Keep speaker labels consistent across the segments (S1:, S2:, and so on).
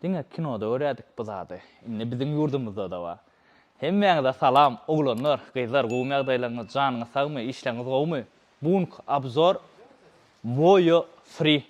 S1: Diňe kinoda görýärdik bu zady. Indi biziň ýurdumyzda-da bar. Hemmäňize salam, oglanlar, gyzlar gowumy ýagdaýlaryňyz, janyňyz sagmy, işleriňiz gowumy? Bu günki obzor Voyo Free.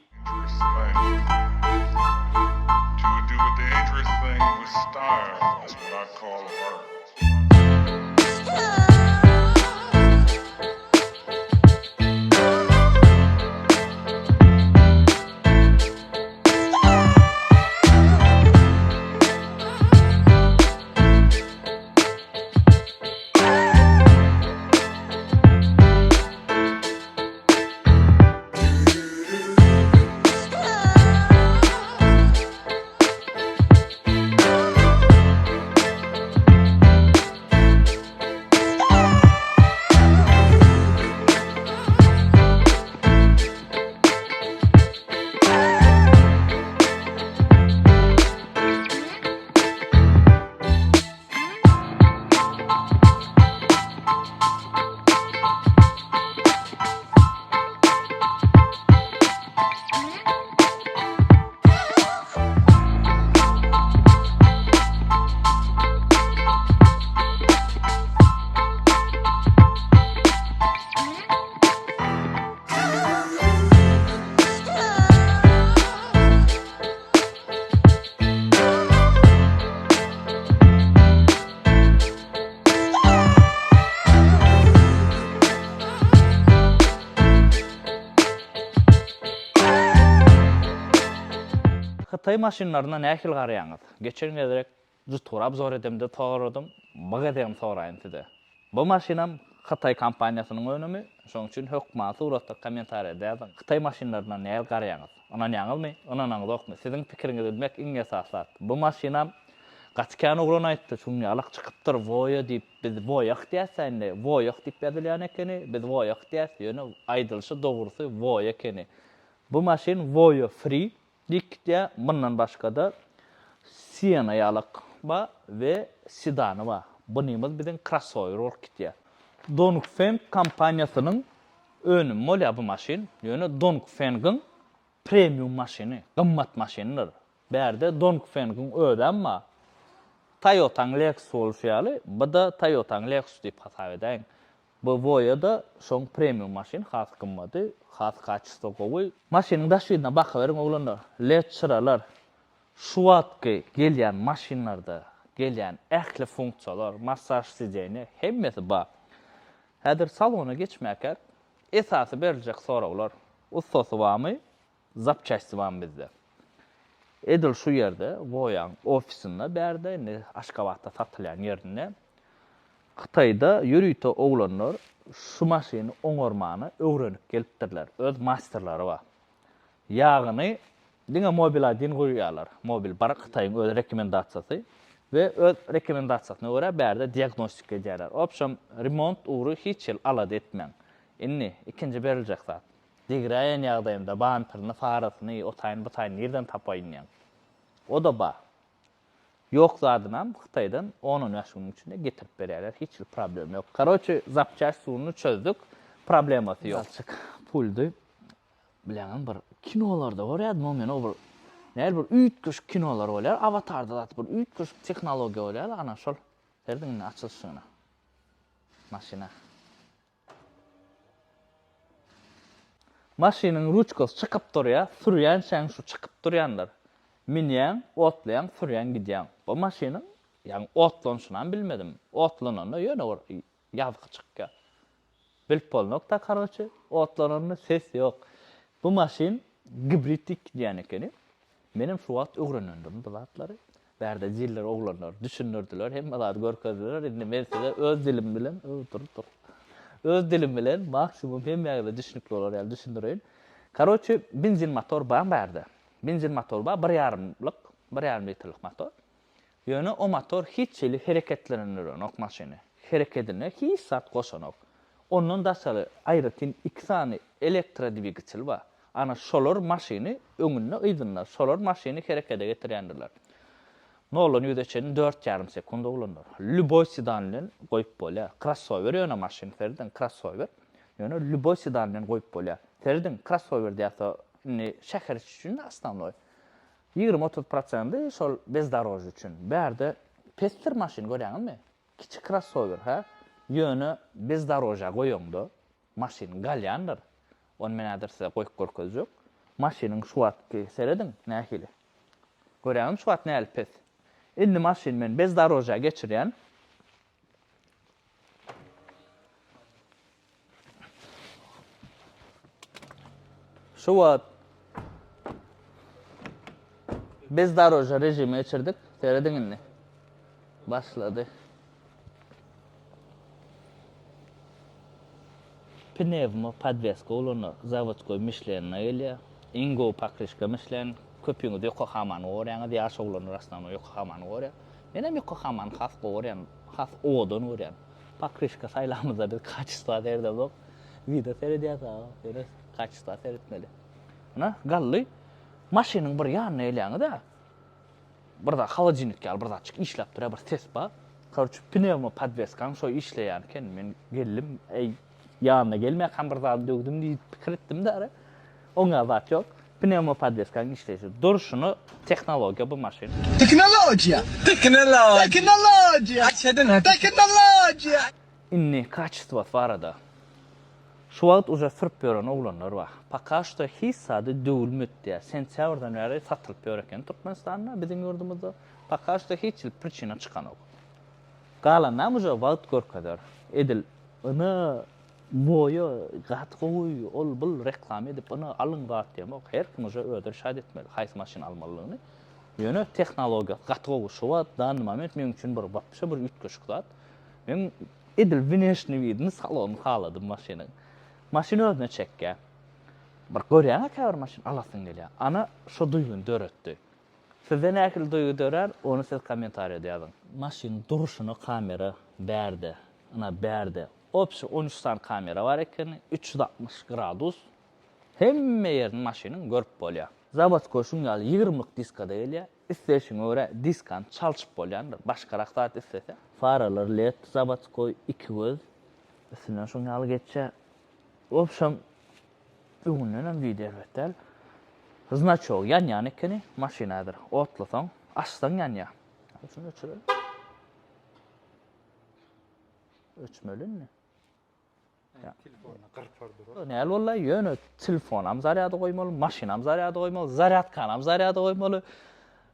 S1: Hytaý maşynlaryna nähili garaýaňyz? Geçen gezek Jetour obzor edemde soradym, bu gezegem soraýyn size. Bu maşynam hytaý kompaniýasynyň önümi, şonuň üçin hökman suratda kommentariýada ýazyň. Hytaý maşynlaryna nähili garaýaňyz? Ynanýaňyzmy? Ynanaňyzokmy? Siziň pikiriňizi bilmek iň esasy zat. Bu maşynam gaty kän oglan aýtdy, şuň ýalak çykypdyr Voyo diýip, biz Voýah diýäs-ä indi, Voýah diýip ýazylýan ekeni, biz Voýah diýäs, ýöne aýdylyşy dogrusy Voyo ekeni. Bu maşyn Voyo Free Diýip gitýär. Mundan başga-da Siena ýalak bar we sedany bar. Bunymyz biziň krossower bolup gitýär. Dongfeng kompaniýasynyň önümi bolýar bu maşyn. Ýöne Dongfengiň premium maşyny, gymmat maşynydyr. Bärde Dongfengiň özem bar. Toyotaň Lexus bolşy ýaly, bu-da Toyotaň Lexus diýip hasap edäýiň. Bu Voya-da şoň premium maşyn has gymmady, has kaçestwo gowy. Maşynyň daş ýüzüne bakaweriň oglanlar. Led çyralar. Şu wagtky gelýän maşynlarda gelýän ähli funksiýalar, massaž sidenýe hemmesi bar. Häzir salona geçmäkäk esasy beriljek soraglar, ussasy barmy, zapçasty barmy bizde? Edil şu ýerde Voyaň ofisinde bärde indi Aşgabatda satylýan ýerinde Hytaýda ýörite oglanlar şu maşyny oňarmany öwrenip gelipdirler. Öz masterlary bar. Ýagyny diňe Mobil adin guýýarlar. Mobil bar Hytaýyň öz rekomendasiýasy we öz rekomendasiýasyna görä bärde diagnostika edýärler. Obşem remont ugry hiç hili alada etmäň. Indi ikinji beriljek zat. Degräýen ýagdaýymda bamperini, farasyny, o taýyny bu taýyny nirden tapaýyn diýýäň. O-da bar. Ýok zadynam Hytaýdan on-on bäş günüň içinde getirip berýärler, hiç hili problem ýok. Karoçe zapçast suwuny çözdük, problemasy ýok. Azajyk puldy. Bilýäňizmi bir kinolarda görýärdim o men o bir nähili bir üýtgeşik kinolar bolýar, Awatarda zat bir üýtgeşik tehnologiýa bolýar, ana şol. Serediň indi açylyşyna. Maşyna. Maşynyň ruçkasy çykyp durýar, sürýänçäň şu çykyp durýandyr. Münýäň, otlaýaň, sürýäň gidýäň. Bu maşynyň ýagny otlanyşynam bilmedim. Otlananda ýöne bir ýazgy çykýar. Bilip bolnok-da karoçe, otlananda ses ýok. Bu maşyn gibrid diýip gidýän ekeni. Menem şu wagt öwrenendirin bu zatlary. Bärde diller oglanlar düşündirdiler, hemme zady görkezdiler. Indi men size öz dilim bilen, dur, dur. Öz dilim bilen maksimum hemmäňize düşnükli bolar ýaly düşündireýin. Karoçe, benzin motor bar bärde. Benzin motor bar, bir ýarymlyk, bir ýarym litrlik motor. Ýöne o motor hiç hili hereketlendirenok maşyny. Herekedine hiç zat goşanok. Ondan daşary aýratyn iki sany elektrodwigatel bar. Ana şolar maşyny öňünde yzynda şolar maşyny herekede getirýändirler. Noldan ýüze çenli dört ýarym sekund oglanlar. Lýuboý sedan bilen goýup bolýar. Krossower ýöne maşyn serediň krossower. Ýöne lýuboý sedan bilen goýup bolýar. Serediň krossower diýýäs indi şäher içi üçin osnownoý. 20-30 prosendi şol bezdorožýe üçin. Bärde pesdir maşyn görýäňizmi? Kiçi krossower hä? Ýöne bezdorožýa goýaňda maşyn galýandyr. Ony men häzir size goýup görkezjek. Maşynyň şu wagtky serediň nähili. Görýäňizmi şu wagt nähili pes. Indi maşyny men bezdorožýa geçirýän. Şu wagt bezdorožýa režime geçirdik. Serediň indi. Başlady. Pnewmo podweska ulanyr. Zawodskoý Michelin-ne gelýär. Iň gowy pokryşka Michelin. Köpüňiz Yokohamany gorýäňiz. Ýaş oglanlar osnownoý Yokohamany gorýär. Menem Yokohamany has gowy görýän, has owadan görýän. Pokryşka saýlamyzda biz kaçestwa seredemzok. Vida seredýäs aga. Ýöne kaçestwa seretmeli. Ynha, gally. Maşynyň bir ýanyna gelýäňiz-ä. Bir zat holodilnik ýaly bir zatjyk işläp durýar bir ses bar. Karoçe pnewmo podweskaň şo işleýän eken. Men geldim, eý ýanyna gelmäkäm bir zady döwdüm diýip pikir etdim däre. Oň ýaly zat ýok. Pnewmo podweskaň işleýşi. Durşuna tehnologiýa bu maşyn.
S2: Tehnologiýa! Tehnologiýa! Tehnologiýa! Tehnologiýa!
S1: Indi kaçestwasy barada. Şu wagt uje sürüp ýören oglanlar bar. Poka şto hiç zady döwülmedi diýýär. Sentýabrdan bäri satylyp ýör eken Türkmenistanda, biziň ýurdumyzda. Poka şto hiç hili priçina çykanok. Galanynam uje wagt görkezer. Edil ine boýa gaty gowy ol bul reklama edip ine alyň zat diýemok. Her kim uje özi rişat etmeli haýsy maşyn almalydygyny. Ýöne tehnologiýasy gaty gowy şu wagt danny moment meň üçin bir wapşe bir üýtgeşik zat. Men edil wneşni widini salonyny haladym maşynyň. Maşyn özüne çekýär. Bir görýäňä käbir maşyn alasyň gelýär. Ana şo duýgyny döretdi. Sizde nähili duýgy dörär, ony siz kommentariýada ýazyň. Maşynyň durşuna kamera bärde, ynha bärde. Obşi 13 sany kamera bar ekeni, 360 gradus hemme ýerini maşynyň görüp bolýar. Zawodskoý şuň ýaly ýigrimlik diskada gelýär. Isleýşiňe görä diskany çalşyp bolýandyr. Başgarak zat isleseň. Faralar led zawodskoý iki göz. Üstünden şuň ýaly geçýär. Wobşem öňündenem wideo erbet däl. Znaçogy ýanýan ekeni maşyn häzir. Otlasaň, açsaň ýanýar. Şuny öçüreli. Öçmeli indi.
S3: Telefonyna gyrpar durar.
S1: Näl boldy? Ýöne telefonam zarýada goýmaly, maşynam zarýada goýmaly, zarýadkanam zarýada goýmaly,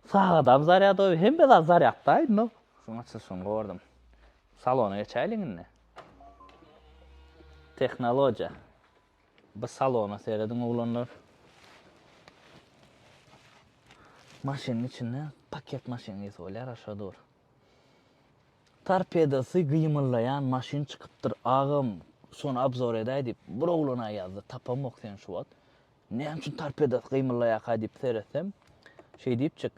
S1: sagadam zarýada goýmaly, hemme zat zarýadda indi. Şuň açylyşyny gördüm. Salona geçäýliň indi. Tehnologiýa. Bu salona serediň oglanlar. Maşynyň içinde paket maşyn ysy bolýar aşa dur. Torpedasy gymyldaýan maşyn çykypdyr agam şony obzor edäý diýip bir oglana ýazdy tapamok seni şu wagt. Näme üçin torpedasy gymyldaýarka diýip seretsem şeý diýipjik.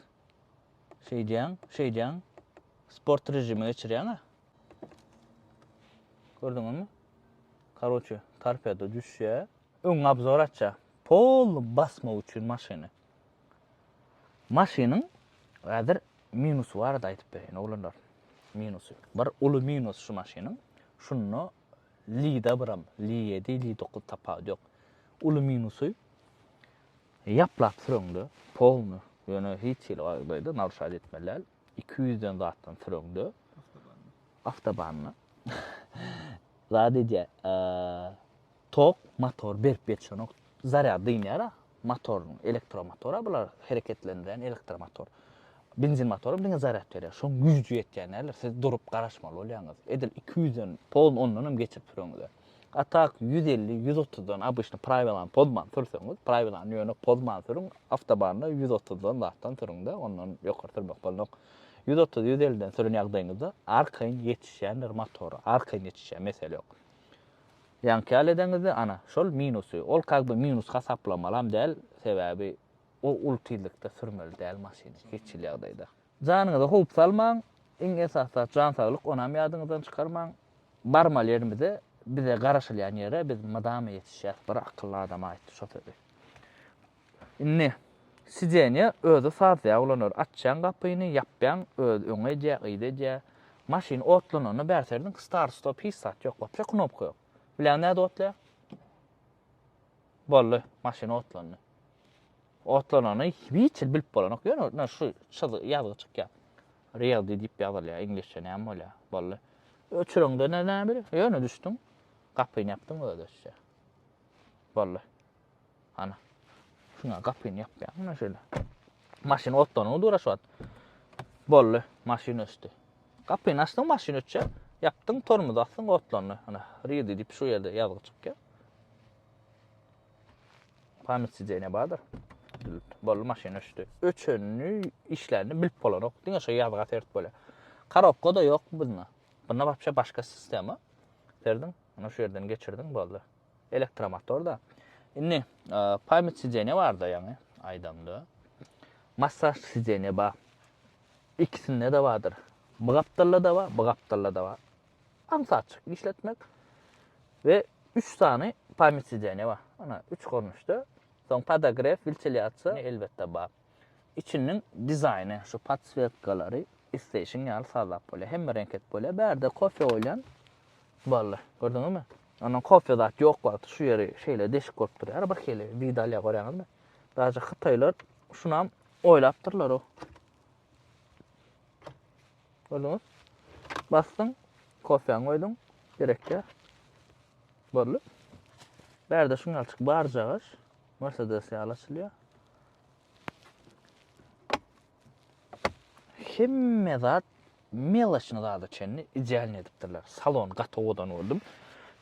S1: Şeýdýäň, şeýdýäň sport režime geçirýäň-ä. Gördüňizmi? Karoçe torpeda düşýär. Öňüňe obzor açýar. Polny basmak üçin maşyny. Maşynyň häzir minusy barada aýdyp bereýin oglanlar. Minusy. Bir uly minus şu maşynyň. Şunda Lida biram, Li 7, Li 9 tapawudy ýok. Uly minusy ýaplap süreňde polny, ýöne hiç hili ýagdaýda naruşat etmeli däl. 200-den zatdan süreňde awtobanda zat edýär. Tok motor berip ýetişenok. Zarýad dynýar-a motoryň, elektromotor-a bular hereketlendirýän elektromotor. Benzin motoram diňe zarýad berýär. Şoň güýji ýetýän däldir. Siz durup garaşmaly bolýaňyz. Edil 200-den, polny ondan hem geçirip süreňizde. A tak 150, 130-dan obyçny prawilany pozman sürseňiz, prawilany ýöne pozman sürüň, awtobanda 130-dan zatdan sürüň-de, ondan ýokary sürmek bolanok. 130, 150-den süren ýagdaýyňyzda arkaýyn ýetişýändir motora, arkaýyn ýetişýär, mesele ýok. Ýaňky ýaly edeňizde ana, şol minusy. Ol kak by minus hasaplamalam däl, sebäbi o uly tizlikde sürmeli däl maşyny hiç hili ýagdaýda. Janyňyza howp salmaň, iň esasy zat jan saglyk, onam ýadyňyzdan çykarmaň. Barmaly ýerimize, bize garaşylýan ýere biz mydama ýetişýäs, bir akylly adam aýtdy şo sözi. Indi sidenýe özi sazlaýar oglanlar, açýaň gapyny, ýapýaň, özi öňe edýär, yza edýär. Maşyn otlananda bäri serediň, start stop hiç zat ýok, wapşe knopka ýok. Bilýäňmi nädip otlaýar? Boldy, maşyn otlandy. Otlanany hiç hili bilip bolanok. Ýöne ine şu çyzgy ýazgy çykýar. Ready diýip ýazylýar. Iňlisçe näme bolýar? Boldy. Öçüreňde ne näme bilýär? Ýöne düşdüň. Gapyny ýapdyň özi öçýär. Boldy. Ana. Şuňa gapyny ýapýaň. Muna şeýle. Maşyn otlanyp dur şu wagt. Boldy. Maşyn öçdi. Gapyny açdyň maşyn öçýär. Ýapdyň tormozy basdyň otlandy. Ana ready diýip şu ýerde ýazgy çykýar. Pamyt sideniýe bardyr. Boldy maşyn öçdi. Öçenini, işlänini bilip bolanok. Diňe şo ýazga sert bolýar. Korobka-da ýok bunda. Bunda wapşe başga sistema. Serdiň, ony şu ýerden geçirdiň, boldy. Elektromotor-da. Indi pamyt sideniýe barda ýaňy aýdamda. Massaž sideniýe bar. Ikisinde-de bardyr. Bu gapdalda-da bar, bu gapdalda-da bar. Aňsatjyk işletmek we 3 sany pamyt sideniýe bar. Ana 3 görnüşde. Soň podogrew, wentilýasiýa elbetde bar. Içiniň dizaýny, şu podswetkalary isleýşiň ýaly sazlap bolýar. Hemme reňk edip bolýar. Bärde kofe goýulýan boldy. Gördüňizmi? Ondan kofe zat ýok wagty şu ýeri şeýle deşik bolup durýar. Bir hili wid alýar görýäňizmi? Daže hytaýlar şunam oýlapdyrlar o. Gördüňiz? Basdyň, kofeňi goýduň, gerekýär. Boldy. Bärde şuň ýaly çyk barjagaş Mercedes ýaly açylýar. Hemme zat meloçny zada çenli idealny edipdirler. Salon gaty owadan gördüm.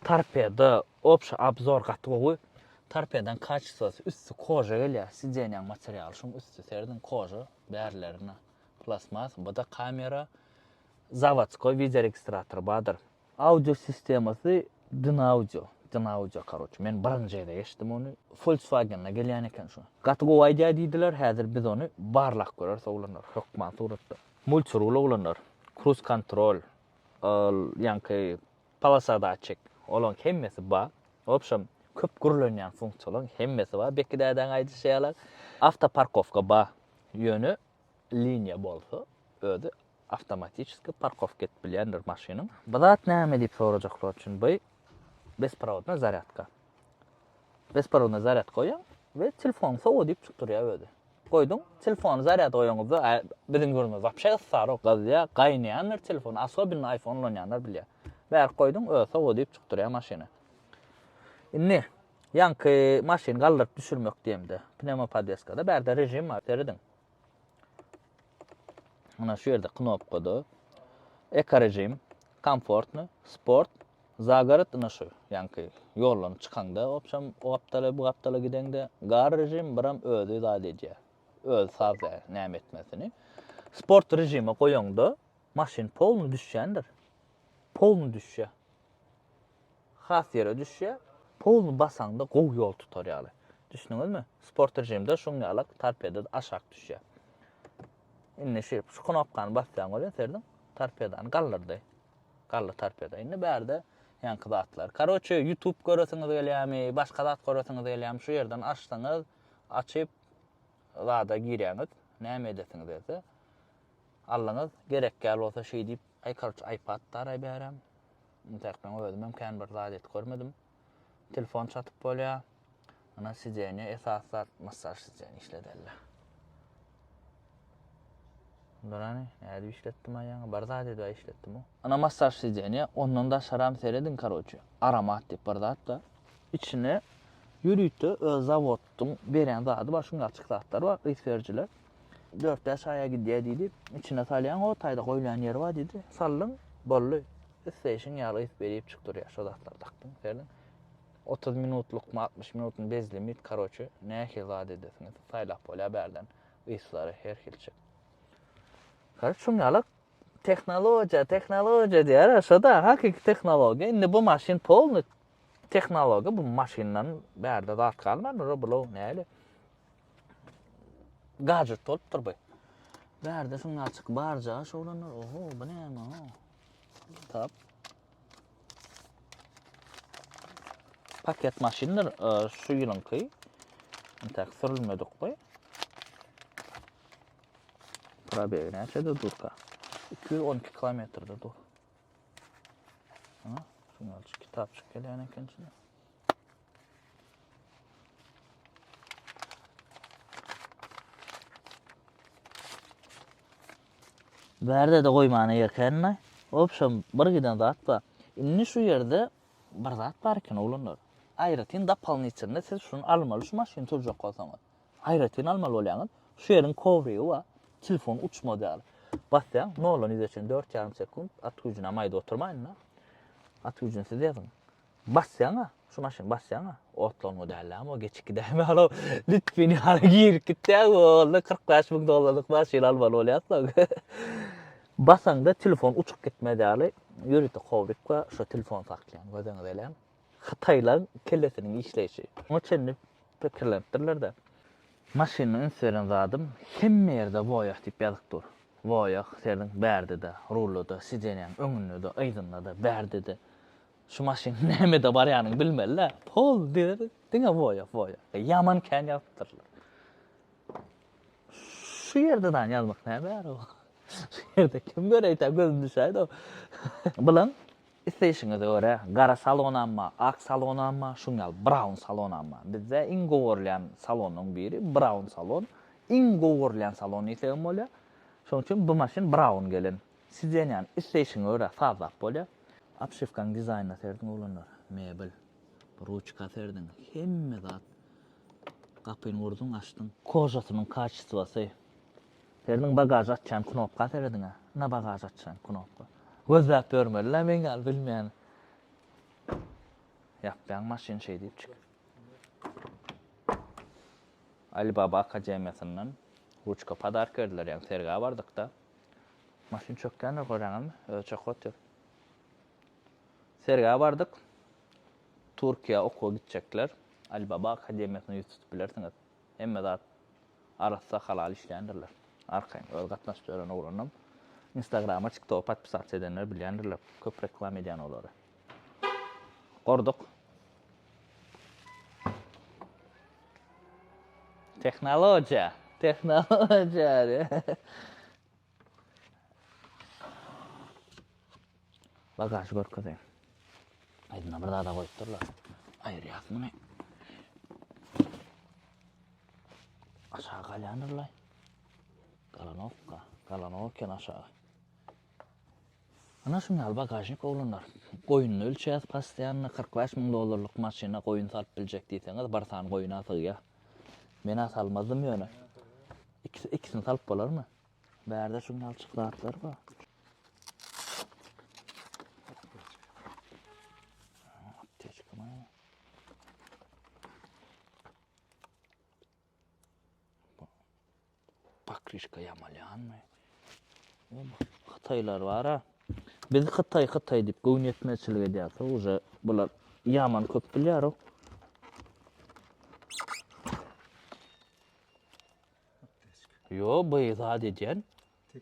S1: Torpeda, obşi obzor gaty gowy. Torpedaň kaçestwasy üsti koža gelýär. Sidenýaň materialy şuň üsti serediň koža bärlerine. Plastmas, bu-da kamera, zawodskoý wideoregistrator bardyr. Audio sistemasy Dynaudio, Dynaudio karoçe, men birinji gezek eşitdim ony. Volkswagen-de gelýän eken şu. Gaty gowy aýdýar diýdiler, häzir biz ony barlap göreris oglanlar, hökman suratda. Multirul oglanlar, kruz kontrol, ol ýaňky Polosa datçik. Olaň hemmesi bar. Wobşem, köp gürlenýän funksiýalaryň hemmesi bar. Beki dädäň aýdyşy ýaly. Awtoparkowka bar. Ýöne liniýa bolsa, özi awtomatiçeski parkowka edip bilýändir maşynyň. Bu zat näme diýip sorajaklar üçin bu besprowodnoý zarýadka. Besprowodnoý zarýadka goýýaň we telefonyň sowadyp çykyp durýar özi. Goýduň, telefony zarýada goýaňyzda, biziň görnümiz wapşe yssarak gyzýar, gaýnaýandyr telefon, asobinno iPhone ulanýanlar bilýär. Bärik goýduň, özi sowadyp çykyp durýar maşyny. Indi ýaňky maşyny galdyryp düşürmek diýemde, pnewmopodweskada bärde režim bar, serediň. Mana şu ýerde knopkada eko režim, komfortny, sport, Zagorod ine şu, ýaňky ýoldan çykaňda obşam o gapdala bu gapdala gideňde gar režim biram özi zat edýär. Özi sazlaýar näme etmesini. Sport režime goýaňda maşyn polny düşýändir. Polny düşýär. Has ýere düşýär. Polny basaňda gowy ýol tutar ýaly. Düşdüňizmi? Sport režimde şuň ýalak torpeda aşak düşýär. Indi şu şu knopkany basýaň welin serediň torpedany galdyrdy. Garly torpeda. Indi bärde ýaňky zatlar. Karoçe YouTube göresiňiz gelýärmi, başga zat göresiňiz gelýärmi, şu ýerden açsaňyz, açyp zada girýäňiz. Näme edesiňiz gelse. Aldyňyz, gerek ýaly bolsa şeý diýip, aý karoçe iPad daraý bärem. Intäk men özümem kän bir zat edip görmedim. Telefon çatyp bolýar. Ana sidenýe esasy zat massaž sidenýe işledeli. Durany, nädip işletdim aýaňy? Bir zat edip işletdim o. Ana massaž sidenýe, ondan daşaram serediň karoçe. Aromat diýip bir zat da. Içine ýörite öz zawoddyň berýän zady bar, şuň açyk zatlar bar, ys berijiler. 4-5 aýa gidýär diýdi. Içine salýaň, o taýda goýulýan ýeri bar diýdi. Saldyň, boldy. Isleýşiň ýaly ys berip çyk durýar. Şo zatlary dakdyň, serediň. 30 minutlykmy, 60 minutmy bez limit, karoçe, nähili zat edesiňiz saýlap bolýar bärden. Yslary her hilçe. Karoçe, şuň ýaly tehnologiýa, tehnologiýa diýýär, şo-da hakyky tehnologiýa. Indi bu maşyn polny tehnologiýa, bu maşyndan bärde zat galmandyr, bu näli? Gadget bolupdyr bu. Bärde şuň ýaly barja şolanlar. Oho, bu näme? Kitap. Paket maşyndyr e, şu ýylyňky. Entek sürülmedik bu. Probegi näçede durka? 212 kilometrde dur. Ha, şuň ýaly kitapçyk gelýän eken içinde. Bärde-de goýmana ýer känmi? Wobşem, bir giden zat bar. Indi şu ýerde bir zat bar eken, oglanlar. Aýratyn dopolnitelnyý siz şuny almaly şu maşyny sürjek bolsaňyz. Aýratyn almaly bolýaňyz. Şu ýeriň kowrigi bar. Telefon uçmaz ýaly. Basýaň, noldan ýüze çenli dört ýarym sekunt. At güýjüni hem aýdyp oturmaýyn-da. At güýjüni siz ýazyň. Basýaň-a, şu maşyny basýaň-a. Otlangy däl-ä, o geçip gidäýme ýaly, Litwin ýaly girip gitýäň, boldy, 45 müň dollarlyk maşyn almaly bolýarsyň. Basaňda telefon uçup gitmez ýaly, ýörite kowrik bar, şo telefon saklaýan, gözüňizi elem. Hytaýlaň kellesiniň işleýşi. Oňa çenli pikirlenipdirler-de. Maşynda üns beren zadym, hemme ýerde Voyah diýip ýazyp dur. Voyah, serediň, bärde-de, rulda-da, sidenýäň öňünde-de, yzynda-da, bärde-de. Şu maşyn nämede barýanyny bilmeli-dä. Pol diýip, diňe Voyah, Voyah. Ýaman kän ýazypdyrlar. Şu ýerde dan ýazmak näme ýaly o? Şu ýerde kim göräýtä gözüm düşäýdi o. Bilen isleýşiňize görä gara salonamma, ak salonamma, şuň ýaly brown salonamma. Bizde iň gowy görülýän salonlaryň biri brown salon. Iň gowy görülýän salon diýsegem bolýar. Şonuň üçin bu maşyn brown gelen. Sidenýany isleýşiňe görä sazlap bolýar. Obşiwkaň dizaýnyna serediň oglanlar. Mebel, ruçka serediň. Hemme zat. Gapyny urduň, açdyň. Kožasynyň kaçestwasy. Serediň bagaž açýan knopka serediň-ä. Ine bagaž açýan knopka. Gözläp ýörmeli-dä meň ýaly bilmeýän. Ýapýaň maşyny şeý diýipjik. Alibaba akademiýasyndan ruçka podark berdiler, ýaňy sergä bardykda. Maşyn çökýändir görýäňizmi? Özi çöküp otyr. Sergä bardyk. Türkiýä okuwa gitjekler Alibaba akademiýasyna ýüz tutup bilersiňiz. Hemme zat arassa halal işleýändirler. Arkaýyn öz gatnaşyp ýören oglanam Instagrama TikToka podpisatsa edenler bilýändirler. Köp reklama edýän olary. Gorduk. Tehnologiýa. Tehnologiýa. Bagažy görkezeýin. Aýdyna bir zada goýupdyrlar. Aýyrýas muny. Aşağı galýandyrlar. Galanokka. Galanok eken aşağı. Ana şuň ýaly bagažnik oglanlar. Goýunyny ölçeýäs postoýanno 45 müň dollarlyk maşyna goýun salyp biljek diýseňiz bir sany goýun-a sygýar. Men-ä salmazdym ýöne. Ikisi, ikisini salyp bolarmy? Bärde şuň ýaly çyk zatlar bar. Aptečka mı? Pakryşka ýamalýanmy? Hytaýlar bar-a. Biz Hytaý, Hytaý diýip göwün ýetmezçilik edýäris. Uje bular ýaman köp bilýär-ow. Ýo, bu zat edýän.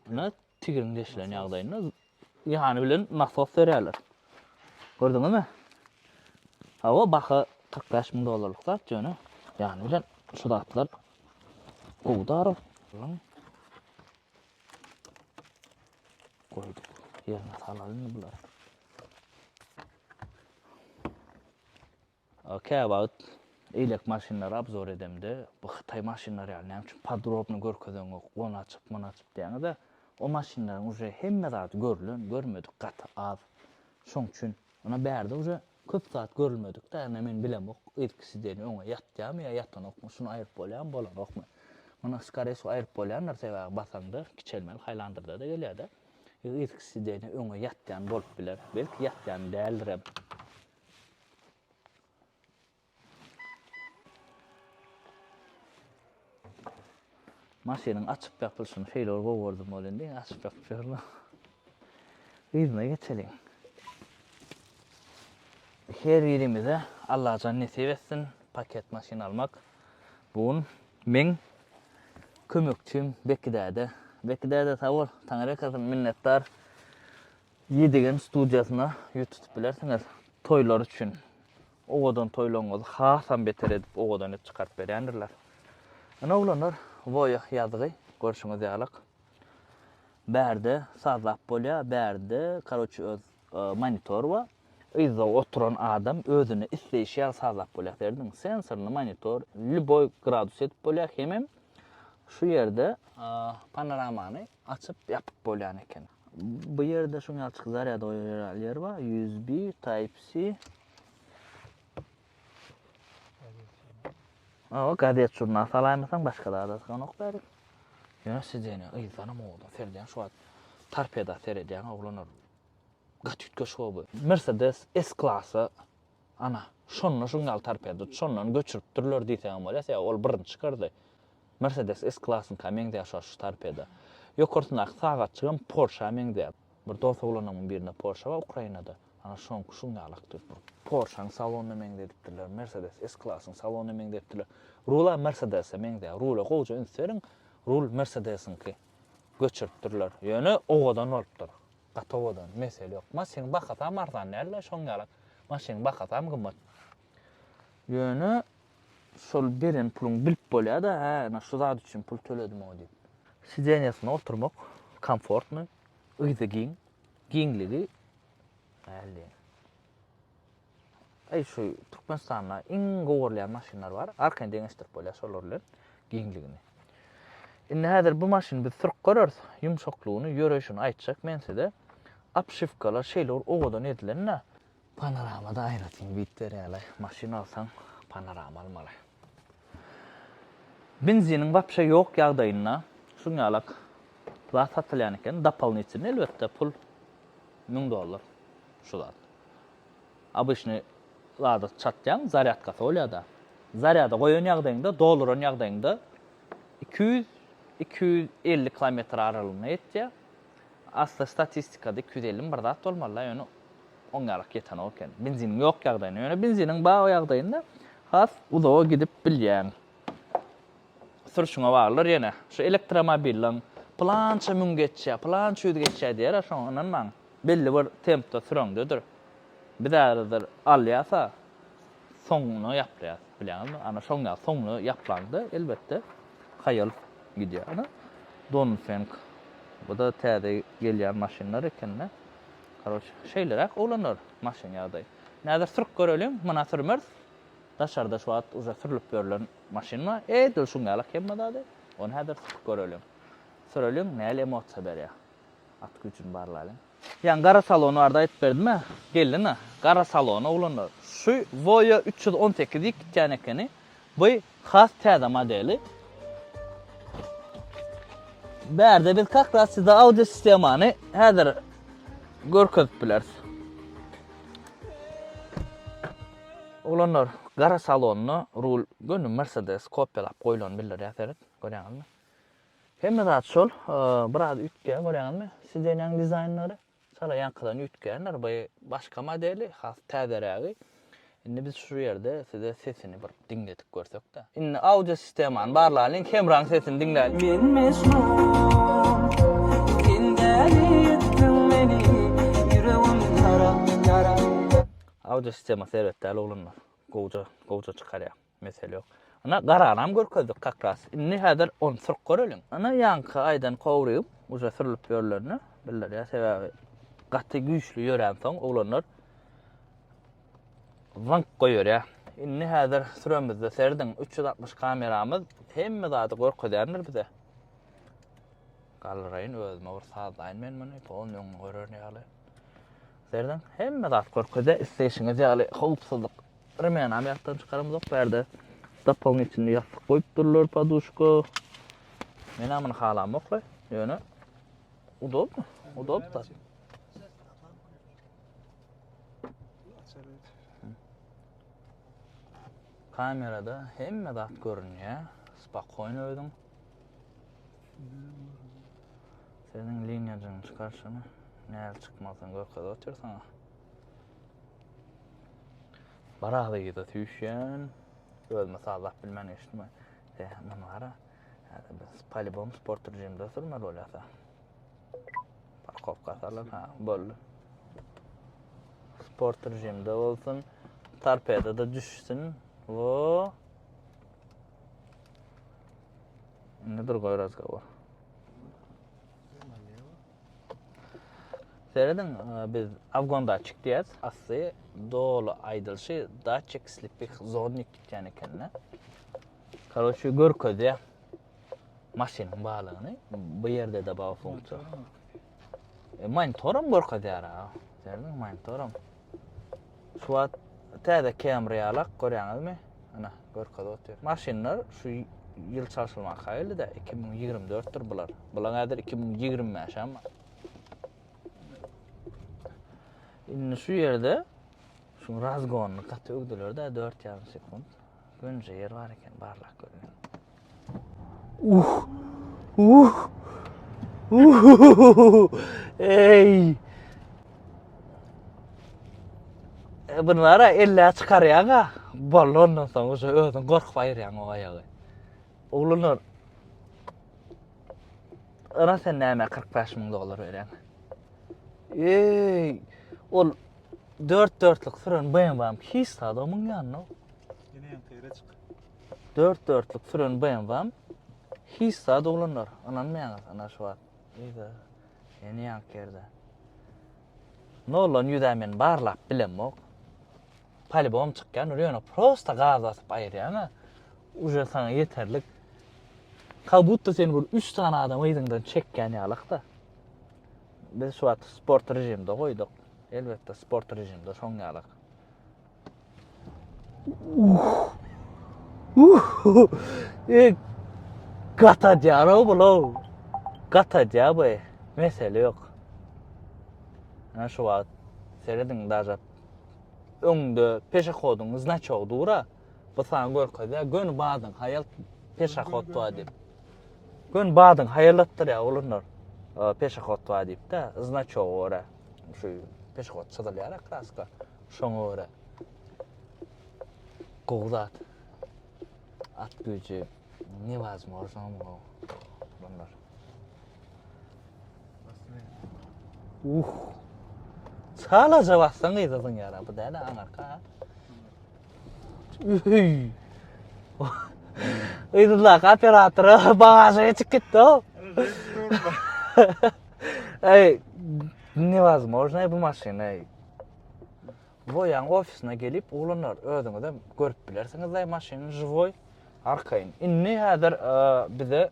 S1: Ine, tigiriň deşilen ýagdaýynda ýany bilen nasos berýärler. Gördüňizmi? Hawa, baha 45 müň dollarlyk zat ýöne ýany bilen şu zatlar gowy daryl. Goýduk. Ýerine salaly indi bulary. Käwagt eýleki maşynlary obzor edemde, bu hytaý maşynlary ýaly näme üçin podrobny görkezeňok, ony açyp, muny açyp diýýäňiz-de, o maşynlaryň uje hemme zady görlen, görmedik gaty az. Şoň üçin, ynha bärde uje köp zat görülmedik-dä, ynha men bilemok, yzky sideniýe öňe ýatýarmy ýa ýatanokmy, şuny aýryp bolýarmy, bolanokmy. Muny skore wsego aýryp bolýandyr, sebäbi basaňda kiçelmeli haýlandyrda-da gelýär-de. Yzky sideniýe öňe ýatýan bolup biler, belki ýatýan däldirem. Maşynyň açyp ýapylyşyny şeýle bir gowy gördüm welin diňe açyp ýapyp ýörün. Yzyna geçeliň. Her birimize Allajan nesip etsin paket maşyn almak. Bu gün meň kömekçim Beki däde. Beki däde sag bol. Taňryýalkasyn minnetdar. Ýedigen studiýasyna ýüz tutup bilersiňiz. Toýlar üçin owadan toýlaryňyzy hasam beter edip owadan edip çykaryp berýändirler. Ine oglanlar Voyah ýazgy görşüňiz ýalyk. Bärde sazlap bolýar, bärde karoçi öz monitor bar. Yzda oturan adam özüne isleýşi ýaly sazlap bolýar. Serediň, sensorny monitor lýuboý gradus edip bolýar hemem. Şu ýerde panoramany açyp ýapyp bolýan eken. Bu ýerde şuň ýaly çyk zarýad goýar ýer bar. USB, Type C. Awa gazet žurnal salaýmasaň başga zada syganok bärik. Ýöne sidenýa yzdanam owadan seredýäň şu wagt torpeda seredýäň oglanlar. Gaty üýtgeşik bu. Mercedes S klasa ana şonda şuň ýaly torpeda şondan göçüripdirler diýseňem bolýar sebäbi ol birinji çykardy. Mercedes S klasyňka meňzeýär şu şu torpeda. Ýokarsyndaky sagatjygam Porsche meňzeýär. Bir dos oglanymyň birinde Porsche bar Ukrainada. Ana şoňky şuň ýalakdy. Bir Porsche-nyň salonyna meňzedipdirler, Mercedes S-klasyň salonyna meňzedipdirler. Rula Mercedes-e meňzeýär. Rula gowja üns beriň. Rul Mercedes-iňki. Göçüripdirler. Ýöne owadan bolupdyr. Gaty owadan. Mesele ýok. Maşynyň bahasam arzan däl-de, şoň ýalak. Maşynyň bahasam gymmat. Ýöne şol beren puluň bilip bolýar-da, hä, ine şu zat üçin pul töledim-ow diýip. Sidenýasynda oturmak komfortny, yzy giň, giňligi Näli? Aý şu Türkmenistanda iň gowurylýan maşynlar bar. Arkaýyn deňeşdirip bolýar şolar bilen giňligini. Indi häzir bu maşyny biz sürüp göreris. Ýumşaklygyny, ýöreýşini aýtjak men size. Obşiwkalar şeýle bir owadan edilen-de. Panoramada aýratyn wid berýärler. Maşyn alsaň panorama almaly. Benziniň wapşe ýok ýagdaýynda şuň ýalak zat satylýan eken. Dopolnitelny elbetde pul 1000 dollar şu zat. Obyçny zada çatýaň, zarýadkasy bolýar-da. Zarýada goýan ýagdaýyňda, dolduran ýagdaýyňda 200, 250 kilometr aralygynda ýetýär. Asly statistikada 250 mi bir zat bolmaly-da, ýöne oň ýalak ýetenok eken. Benziniň ýok ýagdaýynda, ýöne benziniň bar ýagdaýynda has uzaga gidip bilýäň. Sürşüňe baglydyr ýene. Şu elektromobilleň pylança müň geçýär, pylança ýüz geçýär diýer-ä, şoňa ynanmaň. Belli bir tempde süreňdedir. Biz häzir alýas-a, soňuna ýaplaýas, bilýäňizmi? Ana şoň ýaly soňuna ýaplaňda, elbetde, haýal gidýär. Ana, Dongfeng. Bu-da täze gelýän maşynlar eken-de. Karoç, şeýleräk oglanlar maşyn ýagdaýy. Häzir sürüp göreliň, muna sürmeris. Daşarda şu wagt uje sürlüp ýörlen maşyn bar. Edil şuň ýalak hemme zady. Ony häzir sürüp göreliň. Süreliň, nähili emosiýa berýär. At güýjüni barlalyň. Ýaňy gara salon barada aýdyp berdim-ä. Geldi-na. Gara salon oglanlar. Şu Voyo 318 diýip gitýän ekeni. Bu has täze modeli. Bärde biz kak raz size audio sistemany häzir görkezip bileris. Oglanlar, gara salonda rul göni Mercedes kopiýalap goýlan bildirýär seret, görýäňizmi? Hemme zat şol, biraz üýtgär görýäňizmi? Sidenýaň dizaýnlary. Çala ýaňkydan üýtgändir. Bu başga modeli, has täzerägi. Indi biz şu ýerde size sesini bir diňledip görsek-de. Indi audio sistemany barlalyň, hemraň sesini diňläliň.
S4: Men mežnun, sen däli etdiň meni, ýüregim ýara, ýara.
S1: Audio sistema erbet däl oglanlar. Gowja, gowja çykarýar. Mesele ýok. Ana garanam görkezdik kak ras. Indi häzir ony sürüp göreliň. Ana ýaňky aýdan kowrigim uje sürülip ýörlenini bildirýär. Sebäbi gaty güýçli ýöränsoň oglanlar Zynk goýberýär. Indi häzir süremizde serediň, 360 kameramyz hemme zady görkezýändir bize. Galdyraýyn özüme bir sazlaýyn men muny, polny öňüni görer ýaly. Serediň, hemme zat görkezýär, isleýşiňiz ýaly howpsuzlyk remenam ýatdan çykaramzok bärde. Doполнительный ýassyk goýupdyrlar, poduşka. Men muny halamok-la, ýöne udobno, udobno. Kamerada hemme zat görünýär. Spakoýny özüň. Seniň liniýajygyny çykar şuny. Näl çykmasyny görkezip otyr saňa. Biraz yza süýşýän. Özüme sazlap bilmän geçdim. E, muny gara. Häzir biz polibom sport rejimde sürmeli bolýarsa. Parkowka salan ha boldy. Sport rejimde bolsun. Torpeda da düşsün. Wo. Indi drugoý razgovor. Serediň, e, biz Afgan datçik diýýäs. Asly doly aýdylyşy datçik slepih zonnik diýýän ekende. Karoçi görkezýär. Maşynyň barlygyny bu ýerde-de bar funksiýa. E, monitoram görkezýär ha. Serediň monitoram. Şu wagt täze Camry ýalak görýäňizmi? Ana, görkezip otyr. Maşynlar şu ýyl çalşylmaka geldi-de 2024-dür bular. Bular häzir 2025 hem. Indi şu ýerde şu razgonyny gaty öwdüler-de 4,5 sekund. Gönje ýer bar eken, barlap göreliň. Uh! Uh! Uh! Ey! E, bunu var elle çykarýaň ha. Boldy ondan soň уже özüň gorkup aýyrýaň o aýagy. Oglanlar Ana sen näme 45 müň dollar berýäň? Ey, ol dört dörtlük süren BMW-m hiç zat omuň ýanyna.
S3: Ýene ýaňky ýere çyk.
S1: Dört dörtlük süren BMW-m hiç zat oglanlar. Ynanmaýaňyz ana şu wagt. Yza. Ýene ýaňky ýerde. Noldan ýüzä men barlap bilemok. Polibom çykýan, ýöne prosta gaz basyp aýyrýaň-a. Uje saňa ýeterlik. Как будто seni bir 3 sany adam yzyňdan çekýän ýalak-da. Biz şu wagt sport režimde goýduk. Elbetde sport režimde şoň ýalak. Uh. Uh. E, gatadýar-ow bul-ow. Gatadýar bu. Mesele ýok. Ana şu wagt serediň daža öňde peşehodyň znaçogy dur-a. Bu saňa görkezýär, göni badyň haýal peşehod bar diýip. Göni badyň haýallatdyrýar oglanlar. Peşehod bar diýip-de, znaçogy görä. Şu peşehod çyzylýar kraska. Şoňa görä. Gowy zat. At güýji newazmorno gowy. Bunlar. Uh. Çalaja bassaň yza zyňýar. Bu däl aňarka. Üy. Yzyndaky operatora bagaža geçip gitdi o. Ey, nevozможно bu maşyn ey. Voýaň ofisine gelip oglanlar özüňizem görüp bilersiňiz maşyny žiwoý arkaýyn. Indi häzir e, bize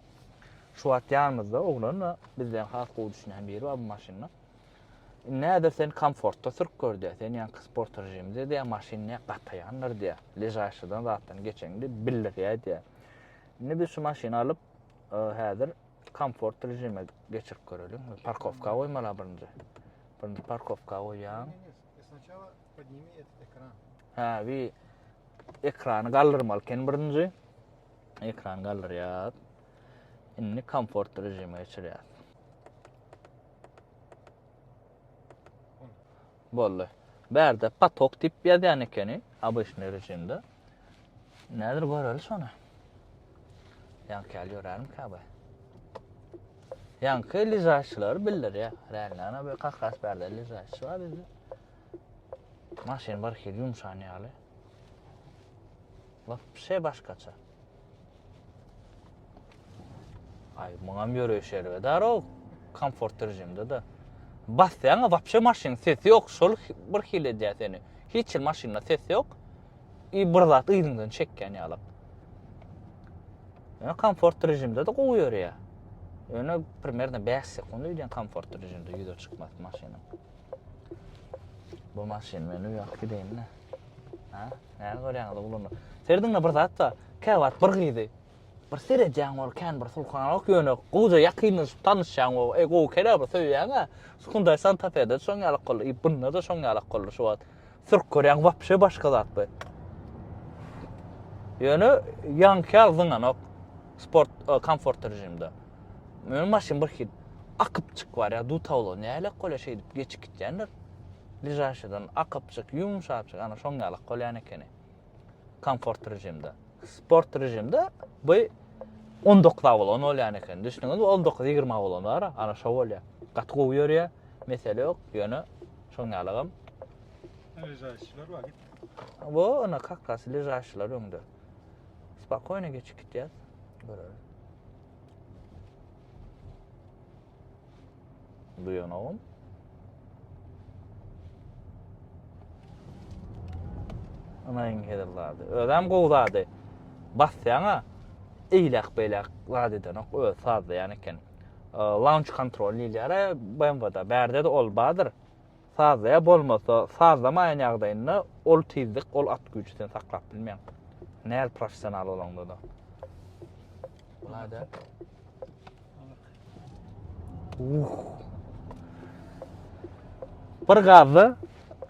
S1: şu wagt ýanymyzda oglan bizden has gowy düşünýän biri bar bu maşynda. Indi häzir sen komfortda sürüp gör diýýär. Sen ýaňky sport režimde diýýär, maşyn diýýär, gataýandyr diýýär. Ležaýşydan zatdan geçeňde bildirýär diýýär. Indi biz şu maşyny alyp, e, häzir komfort režime geçirip göreliň. Parkowka goýmaly birinji. Birinji parkowka goýýaň.
S3: Сначала подними этот экран.
S1: Ha, bir ekrany galdyrmaly eken birinji. Ekran galdyrýar. Indi komfort režime geçirýär. Boldy. Bärde patok diýip ýazýan ekeni, obyçnyý režimde. Nädir göreli şony. Ýaňky ýaly ýörärmikä bu? Ýaňky ležaçylar bildirýär. Realno bu kak ras bärde ležaçy bar bizde. Maşyn bir hili ýumşan ýaly. Wapşe başgaça. Ay muňam ýöreýşi erbet-ow. Komfort režimde-de. Basýaň, wapşe maşynyň sesi ýok, şol bir hili edýär seni. Hiç hili maşynda ses ýok. I bir zat yzyňdan çekýän ýalak. Ýöne komfort režimde-de gowy ýöreýär. Ýöne primerno 5 sekund öýdýän komfort režimde ýüze çykmaz maşynyň. Bu maşyn men öýe alyp gideýin-de. Ha? Näme görýäňiz oglanlar? Serediňle bir zat bar. Käwagt bir gyzy bir seredýäň ol kän bir sulhanok ýöne gowja ýakynlaşyp tanyşýaň o. Ey gowy kere bir söýýäň-ä. Hyundai Santa Fe-de şoň ýalak boldy. I bunda-da şoň ýalak boldy şu wagt. Sürüp görýäň wapşe başga zat bu. Ýöne ýaňky ýaly zyňanok. Sport e, komfort režimde. Ýöne maşyn bir hil akyp çyk barýar. Dutawla nälik bolýar şeýdip geçip gitýändir. Ležaşydan akypjyk, ýumşapjyk, ana şoň ýalak bolýan ekeni. Komfort režimde. Sport režimde bu 19 bolan bolýan eken. Düşündiňizmi? 19-20 bolan bar, ana şo bolýar. Gaty gowy ýörýär. Mesele ýok, ýöne şoň ýalagam.
S3: Ležaşylar bar git.
S1: Bu ana как раз ležaşylar öňde. Spokojno geçip gitýär. Görelim. Duýanogum. Ana iň hezil zady. Özem gowy zady. Basýaň-a. Eýläk-beýläk zat edenok, özi sazlaýan eken. Launch control diýilýär-ä BMW-da. Bärde-de ol bardyr. Sazlaýar, bolmasa sazlamaýan ýagdaýynda ol tizlik, ol at güýji sen saklap bilmeýäň. Näl professional bolaňda-da. Bulaý-da. Uh. Bir gazda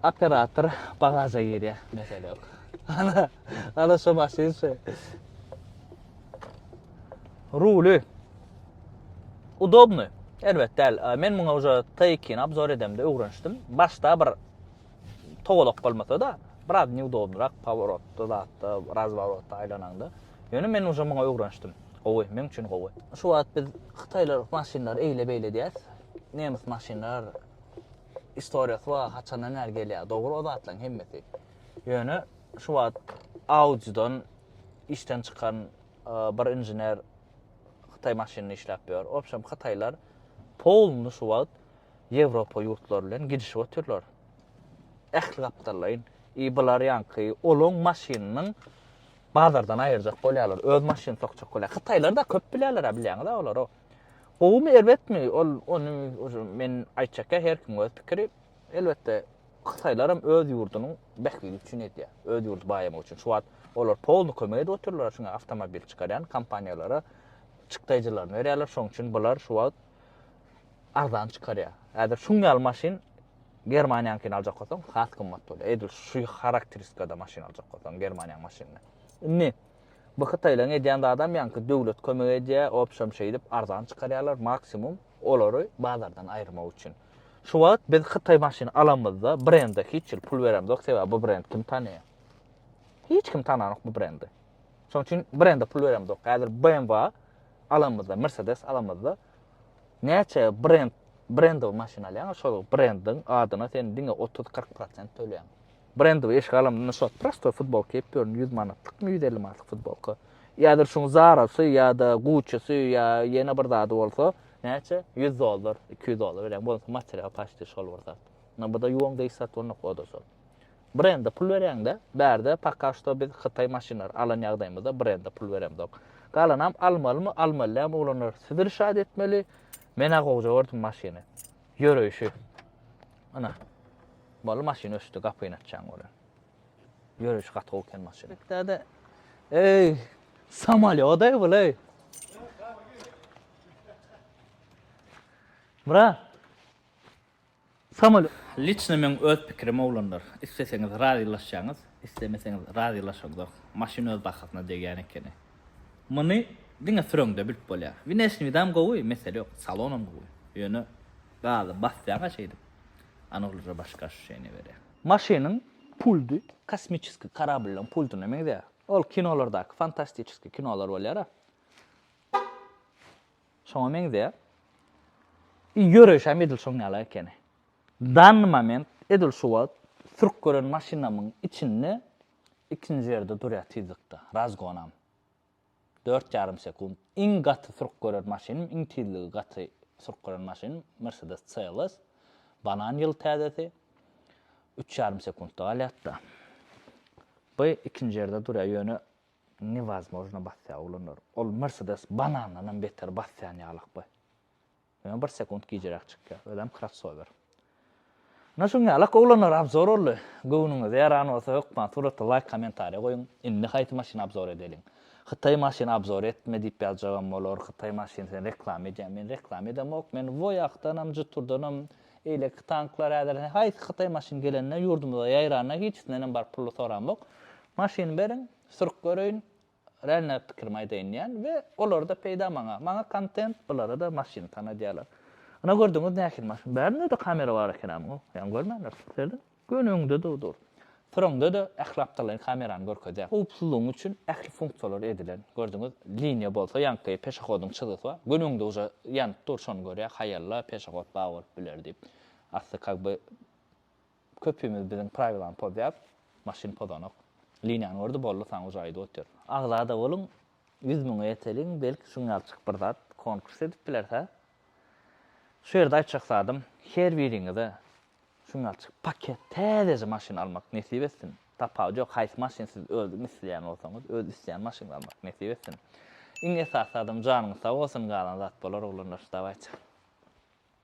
S1: operator bagaža girýär. Mesele ýok. Ana, ana şu maşyn şu. Ruly. Udobny. Erbet däl. Men muňa uje T2-ni obzor edemde öwrenişdim. Başda bir togalak bolmasa-da, biraz neudobnyrak poworotda, zatda, razworotda aýlanaňda. Ýöne men uje muňa öwrenişdim. Gowy, meň üçin gowy. Şu wagt biz hytaýlar maşynlary eýle-beýle diýýäs. Nemes maşynlar istoriýasy bar, haçandan bäri gelýär. Dogry o zatlaryň hemmesi. Ýöne şu wagt Audi-dan işden çykan bir inžener hytaý maşynyny işläp ýör. Obşem hytaýlar polny şu wagt Ýewropa ýurtlary bilen gidişip otyrlar. Ähli gapdallaýyn. I bular ýaňky olaň maşynynyň bazardan aýyrjak bolýarlar. Öz maşynyny sokjak bolýar. Hytaýlar da köp bilýärler-ä bilýäňiz-ä olary. Gowumy erbetmi ol ony men aýtjakka her kimiň öz pikiri. Elbetde hytaýlaram öz ýurdunyň bähbidi üçin edýär. Öz ýurdy baýamak üçin. Şu wagt olar polny kömek edip otyrlar şuňa awtomobil çykarýan kompaniýalara çykdaýjylaryny berýärler. Şonuň üçin bular şu wagt arzan çykarýar. Häzir şuň ýaly maşyn Germaniýanyňkyny aljak bolsaň has gymmat bolýar. Edil şu harakteristikada maşyn aljak bolsaň Germaniýanyň maşynyny. Indi bu hytaýlaryň edýän zadam ýaňky döwlet kömek edýär, obşem şeýdip arzan çykarýarlar maksimum olary bazardan aýyrmak üçin. Şu wagt biz hytaý maşyny alamyzda brende hiç hili pul beremzok, sebäbi bu brend kim tanaýar? Hiç kim tananok bu brendi. Şonuň üçin brende pul beremzok. Häzir BMW alamyzda, Mercedes alamyzda näçe brend brendowy maşyn alýaň, şol brendiň adyna sen diňe 30-40 prosent töleýäň. Brendowy eşik alamda şo prostoý futbolka geýip ýörün, 100 manatlykmy, 150 manatlyk futbolka. Ýa-da şuň Zarasy ýa-da Gucci-si ýa ýene bir zady bolsa, näçe? 100 dollar, 200 dollar berýäň. Bolsa material paçti şol bir zat. Ynha bu-da ýuwaň deý sat bolnok, o-da şol. Brende pul berýäň-de, bärde poka şto biz hytaý maşynlary alan ýagdaýymyzda brende pul beremzok. Galanam almalymy, almaly dälmi oglanlar siz rişat etmeli. Men-ä gowja gördüm maşyny. Ýöreýşi. Ynha. Boldy maşyn öçdi, gapyny açýaň welin. Ýöreýşi gaty gowy eken maşynyň. Däde. Eý, samolýod-aý bul-eý. Myrat. Samolýot. Liçno meň öz pikirim oglanlar. Isleseňiz razylaşýaňyz, islemeseňiz razylaşaňzok. Maşyn öz bahasyna degýän ekeni. Muny diňe süreňde bilip bolýar. Wneşni widam gowy, mesele ýok. Salonam gowy. Ýöne gazy basýaňa şeýdip. Ana ol uje başga ощущение berýär. Maşynyň puldy kosmiçeskiý korabllaryň puldyna meňzeýär. Ol kinolardaky fantastiçeskiý kinolar bolýar-a. Şoňa meňzeýär. I ýöreýşem edil şoň ýaly ekeni. Danny moment edil şu wagt sürüp gören maşynamyň içinde ikinji ýerde durýar tizlikde. Razgonam. Dört ýarym sekunt. Iň gaty sürüp gören maşynym, iň tizligi gaty sürüp gören maşynym Mercedes CLS. Banan ýyl täzesi. Üç ýarym sekuntda galýardy-da. Bu ikinji ýerde durýar, ýöne Newazmojno basýar oglanlar. Ol Mercedes banandanam beter basýan ýalak bu. Ýöne bir sekunt gijeräk çykýar. Özem krossower. Ine şuň ýalak oglanlar obzor boldy. Göwnüňize ýaran bolsa hökman suratda laýk kommentariýa goýuň. Indi haýsy maşyny obzor edeliň. Hytaý maşyny obzor etme diýip ýazjagam bolar. Hytaý maşyny sen reklama edýäň. Men reklama edemok. Men Voyahdanam, Jetourdanam, eýleki tanklar häzir haýsy hytaý maşyny gelende ýurdumyza ýaýranda hiçisindenem baryp pully soramok. Maşyny beriň. Sürüp göreýin, realno pikirimi aýdaýyn diýýän we olarda peýda maňa. Maňa kontent, bulara-da maşyny tanadýarlar. Ynha gördüňiz nähili maşyn. Bärinde-de kamera bar eken-ä muň. Ýaňy görmändiris. Serediň. Göni öňde-de dur. Süreňde-de ähli gapdallaýyn kamerany görkezýär. Howpsuzlygyň üçin ähli funksiýalar edilen. Gördüňiz, liniýa bolsa ýaňky peşehodyň çyzgysy bar. Göni öňde uje ýanyp dur, şony görýär, haýalla peşehod bar bolup biler diýip. Asly kak by Köpümiz biziň prawilany pozýas, maşyn pozanok. Liniýany gördi boldy saňa uje aýdyp otyr. Agzada boluň, ýüz müňe ýeteliň, belki şuň ýalyçyk bir zat konkurs edip bileris hä? Şu ýerde aýtjak zadym, her biriňize şuň ýalyçyk paket täzeje maşyn almak nesip etsin. Tapawudy ýok, haýsy maşyn siz özüň isleýän bolsaňyz, öz isleýän maşynyňyzy almak nesip etsin. Iň esasy zadam janyňyz sag bolsun galan zat bolar oglanlar. Dawaýçy.